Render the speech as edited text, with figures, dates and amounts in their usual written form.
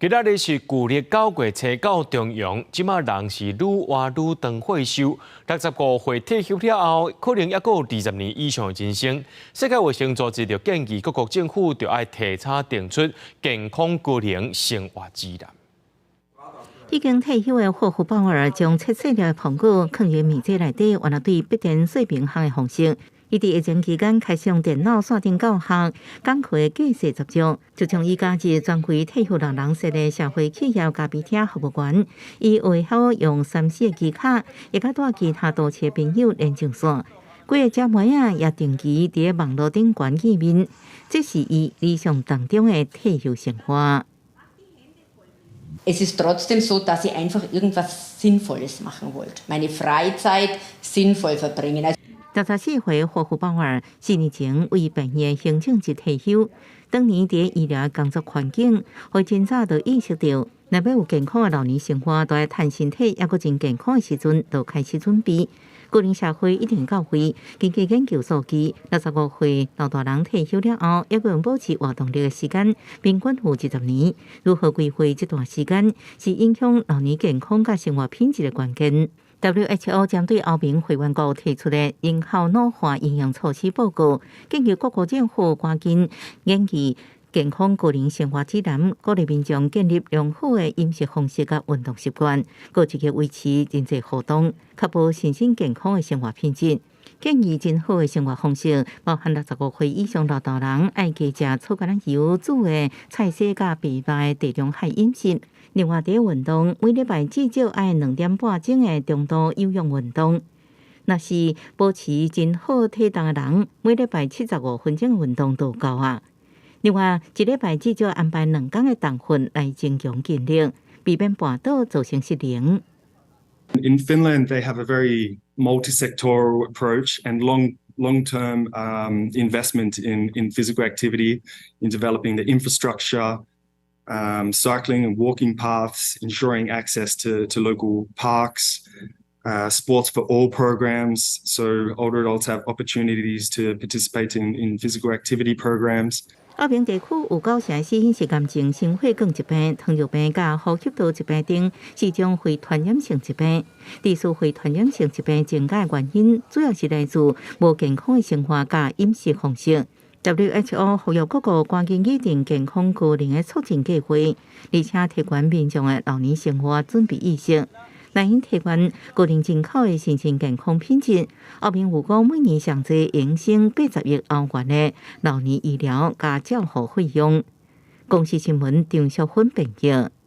今仔日是舊曆9月初9重陽，這馬人是愈活愈長歲壽。65歲退休了後，可能猶閣有20年以上的人生。世界衛生組織就建議各國政府著愛提早定出健康高齡生活指南。已經退休的霍夫鮑爾將切細粒的蘋果囥佇麵桌內底，原來對筆電說明項的方式。伊佇疫情期間開始用電腦線頂教學，講課的架勢十足。自從伊加入專為退休老人設的社會企業咖啡廳服務員，伊會曉用3C 的技巧，會佮帶其他都市的朋友連上線。幾个姐妹仔也定期佇網路頂懸見面，這是伊理想當中的退休生活。 Es ist trotzdem so, dass ich einfach irgendwas Sinnvolles machen wollte. Meine Freizeit sinnvoll verbringen. 64歲霍夫鮑爾4年前為病院行政職退休，當年佇醫療工作環境，予伊真早就意識到，若欲有健康的老年生活，就愛趁身體猶閣真健康的時陣，就開始準備。高齡社會一定到位，根據研究數據，65歲老大人退休了後，猶閣保持活動力的時間，平均有20年。如何規劃這段時間，是影響老年健康佮生活品質的關鍵。WHO 針對歐盟會員國提出的人口老化因應措施報告，建議各國政府趕緊研擬健康高齡生活指南，鼓勵民眾建立良好的飲食方式佮運動習慣，閣積極維持人際互動，確保身心健康的生活品質。建議真好的生活方式，包含65歲以上老大人愛加食粗橄欖油煮的菜色佮白肉的地中海飲食。另外，佇運動，每禮拜至少愛2點半鐘的中度有氧運動。若是保持真好體重的人，每禮拜75分鐘運動就夠啊。另外，一禮拜至少安排2工的重訓來增強筋力，避免跋倒造成失能。 In Finland, they have a very multi-sectoral approach and long-term investment in physical activity, in developing the infrastructure, cycling and walking paths, ensuring access to local parks, sports for all programs, so older adults have opportunities to participate in physical activity programs. 歐盟地區有九成死因是癌症、心血管疾病、糖尿病佮呼吸道疾病等四種非傳染性疾病。致使非傳染性疾病增加的原因，主要是來自無健康的生活佮飲食方式。WHO 呼籲各國趕緊擬定健康高齡的促進計劃，而且提懸民眾的老年生活準備意識，來提懸高齡人口的身心健康品質。歐盟預估每年上濟會省80億歐元的老年醫療佮照護費用。公視新聞張淑芬編譯。